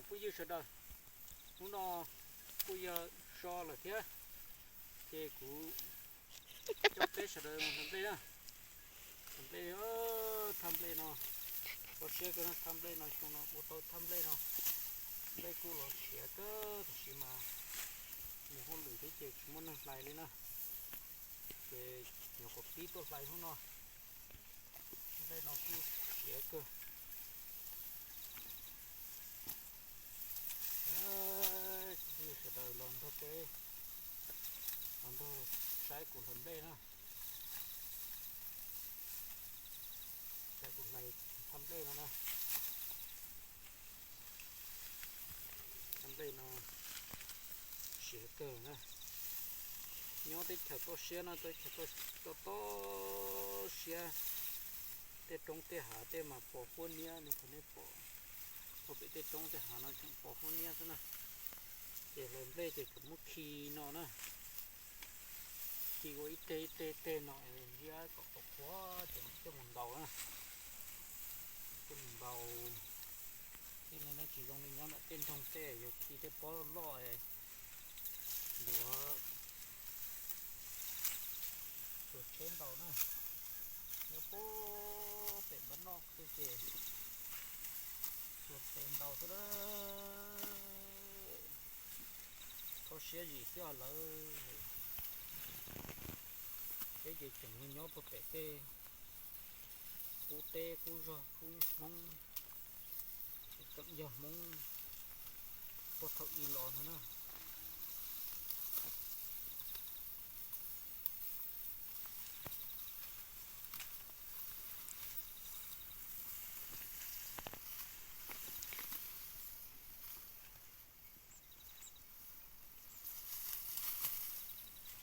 Phooj ywg sawv daws, hnub no kuj yog so lawm thiab, ces kuv coj peb sawv daws mus hlais nplej na. Hlais nplej, thaj nplej no, koj siab kawg na, thaj nplej no xyoo no ua tau thaj nplej no. Nplej kuj los siav kawg tab sis mas mus hauj lwm thiab ces tsis muaj neeg hlais li na, ces nyuam qhuav pib tuaj hlais hnub no. Nplej no kuj siav kawg. Sawv daws los nrog peb, los nrog saib kuv hlais nplej na, saib kuv hlais thaj nplej no na. Thaj nplej no siav kawg na. Nyob teb chaws toj siab no, teb chaws toj siab, tej roob tej hav tej mas pos huab niab no, nej pom, pem tej roob tej hav no tseem pos huab niab xwb na. Ces hlais nplej ces tseem muab khi no na, khi ua ib teg ib teg teg no, ziab kom tau qhuav ces coj mus ntaus na. Coj mus ntaus, tej no tsis zoo li nyob ntawm tej nroog tej, yog khi tej pob loj loj, yuav tuav tsheb ntaus na. Nyob puag pem npab noj xwb ces tuav tes ntaus xwb na. Kho siab zim xwb os lawv. Peb ces tseem nyob puag pem tej qub teb qub zog qub Hmoob, tseem yog Hmoob puag thaum ub los ntag na.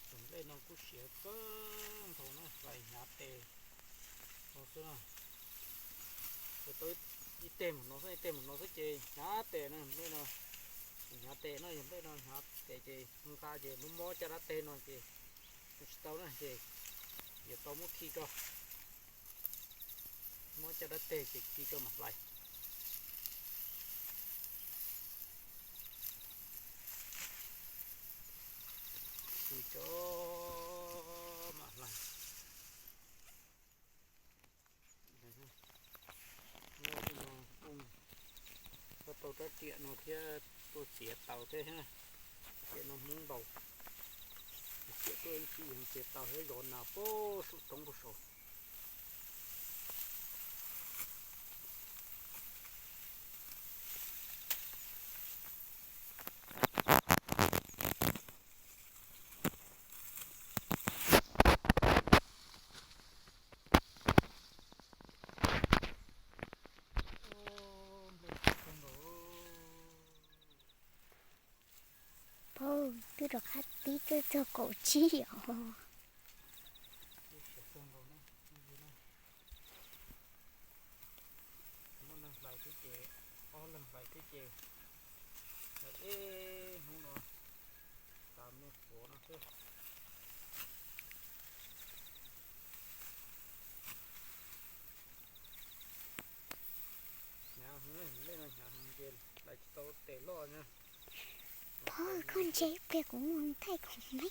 Tus nplej no kuj siav kawg nkaus na, hlais hnyav tes no xwb na. Ib teg mus no xwb, ib teg mus no xwb ces hnyav tes na, nplej no hnyav tes na, yog nplej no hnyav tes ces nqa ces mob mob caj dab teg no ces tsis tau na, ces yuav tau muab khi rau, mob caj dab teg ces khi rau mam hlais. Khi rau mam hlais. Nyob no kuj tau rab riam no thiab, tuaj txiav taws thiab, riam no Hmoob ntaus, txiav tuaj ib ntsis ces taws thiab zov nas puag saum roob puag saud. Pab, twb rov qab pib tuaj txog kaum tsib os. Muaj neeg hlais thiab ces, ob leeg hlais thiab ces, hlais ib hnub no tas me qhuav no xwb. Hnyav heev, nplej no hnyav heev ces hlais tsis tau tes loj na. Pab, koj ntse pliag kuv mus thaij khoom me.